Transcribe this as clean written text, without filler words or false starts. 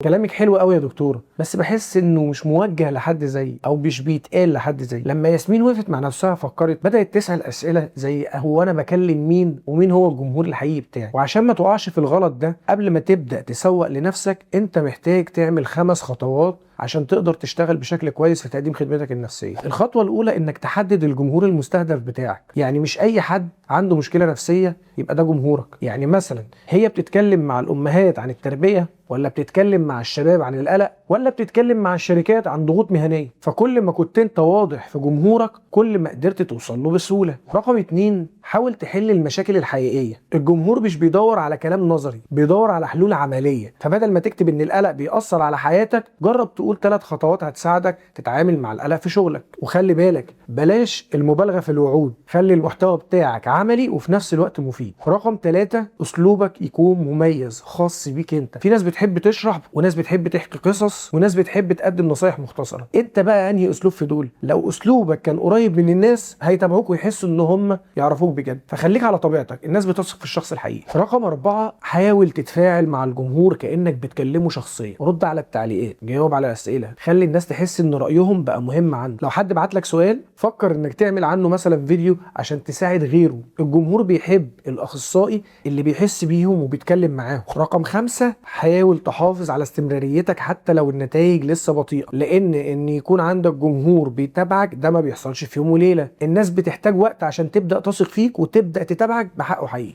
كلامك حلو قوي يا دكتورة، بس بحس انه مش موجه لحد زيي او مش بيتقال لحد زيي. لما ياسمين وقفت مع نفسها فكرت، بدأت تسأل اسئلة زي هو انا بكلم مين ومين هو الجمهور الحقيقي بتاعي. وعشان ما تقعش في الغلط ده قبل ما تبدأ تسوق لنفسك، انت محتاج تعمل 5 خطوات عشان تقدر تشتغل بشكل كويس في تقديم خدمتك النفسية. الخطوة الأولى إنك تحدد الجمهور المستهدف بتاعك، يعني مش أي حد عنده مشكلة نفسية يبقى ده جمهورك. يعني مثلا هي بتتكلم مع الأمهات عن التربية، ولا بتتكلم مع الشباب عن القلق، ولا بتتكلم مع الشركات عن ضغوط مهنية. فكل ما كنت انت واضح في جمهورك كل ما قدرت توصل له بسهولة. رقم 2، حاول تحل المشاكل الحقيقية. الجمهور مش بيدور على كلام نظري، بيدور على حلول عملية. فبدل ما تكتب ان القلق بيأثر على حياتك، جرب تقول 3 خطوات هتساعدك تتعامل مع القلق في شغلك. وخلي بالك، بلاش المبالغة في الوعود، خلي المحتوى بتاعك عملي وفي نفس الوقت مفيد. رقم 3، اسلوبك يكون مميز خاص بيك انت. في ناس بتحب تشرح، وناس بتحب تحكي قصص، وناس بتحب تقدم نصايح مختصرة. انت بقى انهي اسلوب في دول؟ لو اسلوبك كان قريب من الناس هيتابعوك ويحسوا ان هم يعرفوك بجد، فخليك على طبيعتك، الناس بتثق في الشخص الحقيقي. رقم 4، حاول تتفاعل مع الجمهور كأنك بتكلمه شخصيا. رد على التعليقات، جاوب على الأسئلة، خلي الناس تحس ان رأيهم بقى مهم عندك. لو حد بعت لك سؤال فكر انك تعمل عنه مثلا فيديو عشان تساعد غيره. الجمهور بيحب الأخصائي اللي بيحس بيهم وبيتكلم معاهم. رقم 5، حاول تحافظ على استمراريتك حتى لو النتائج لسه بطيئة، لأن ان يكون عندك جمهور بيتابعك ده ما بيحصلش في يوم وليلة. الناس بتحتاج وقت عشان تبدأ تثق فيك وتبدأ تتابعك بحقه حقيقي.